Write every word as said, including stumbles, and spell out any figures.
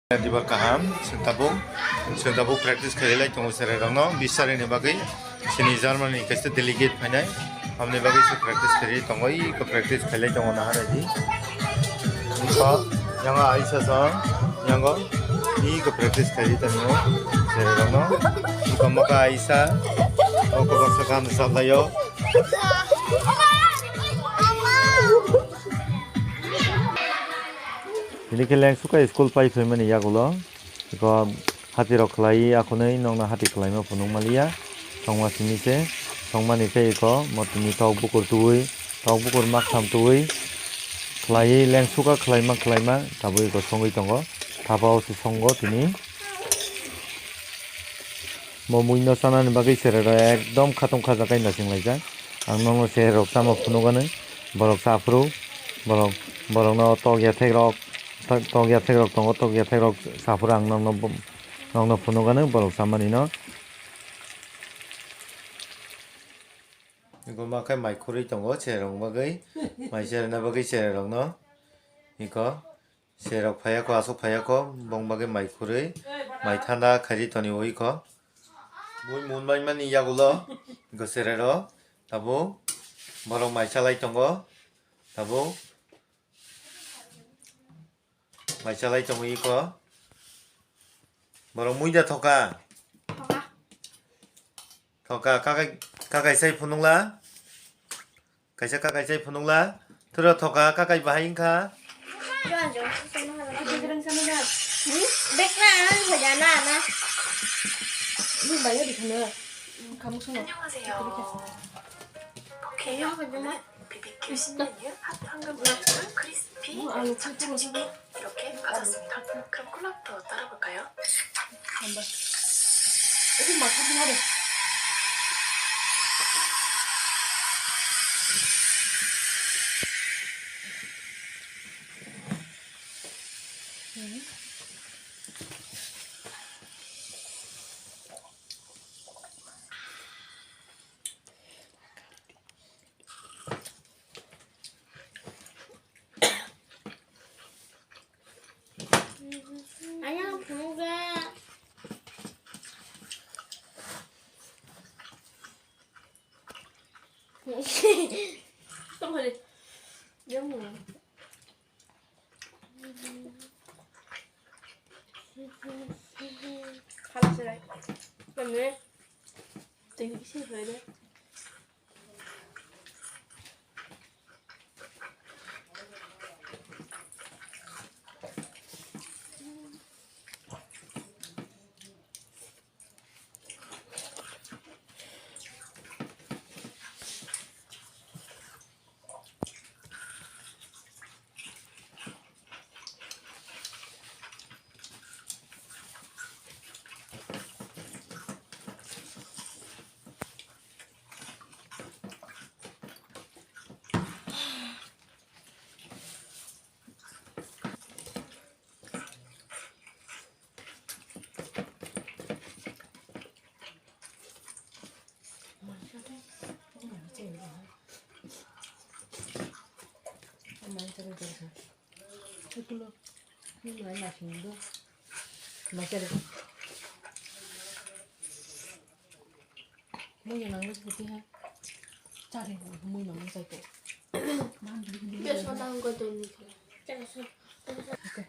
Dibar kaham, chwng tabuk, chwng tabuk practice khailai tongo cherai rokno, bis tarik ni bagwi chini Germany kaisa delegate phainai, amni bagwi se practice khailai tongo, iko practice khailai tongo naharadi. Iko, yango Aisha song, yango, iko practice khailai tongo cherai rokno, iko moka Aisha, oko baksa kaham saplaio. Tini khe lengsuka school pai phaimani yagulo, iko hati rok khlai akhunui nokno hati khlaima phunuk maliya, songma simi se, songmani tei iko motini tok bukur twi, tok bukur maktham twi khlai lengsuka khlaima khlaima tabuk iko songwi tongo, thapao se songo tini. Bo muino chanani bagwi cherai rok ekdom khatung khajaknai nasinglai jak. Ang nono cherai rok chama phunukgani, borok chaphuru, borok, borokno tok yathek rok, tok, tok yathek rok tongo, tok yathek rok chaphuru ang nokno, nokno phunukgani borok chamani no. Iko ma khe mai khurui tongo cherai rok bagwi, mai cheraina bagwi cherai rokno. Iko. Serok phaiya kho, aswk phaiya kho, bong bagwi mai khurui, mai thanda khairi toni oi kho. Bui mun bai mani yagulo, go serero, tabuk, borok mai chalai tongo, tabuk, mai chalai tongwi kho. Borok muida thoka. Thoka. Thoka, kakai, kakai sai phunukla. Kaisa ka kaisa phunukla. Thuro thoka ka kai bahai wngkha. Bekra, hoja na, na. Ini bayar di sana. Kamu sana. 안녕하세요. 이렇게 했어. 오케이. 이거 하고 있네. 비비큐 신메뉴 핫 황금 오징어 크리스피 어, 아, 이거 참 참 참. 이렇게 받았습니다. 그럼 콜라부터 따라볼까요? 한번. 조금만 확인하래. Ayang, phunukla. Tong kali. Yang mana? Khala serai. Kami. Tengki sih, kali deh. Mui nang nang sih ha. Cari mui nang nang sih. Biasa nang kau tu ni. Okay.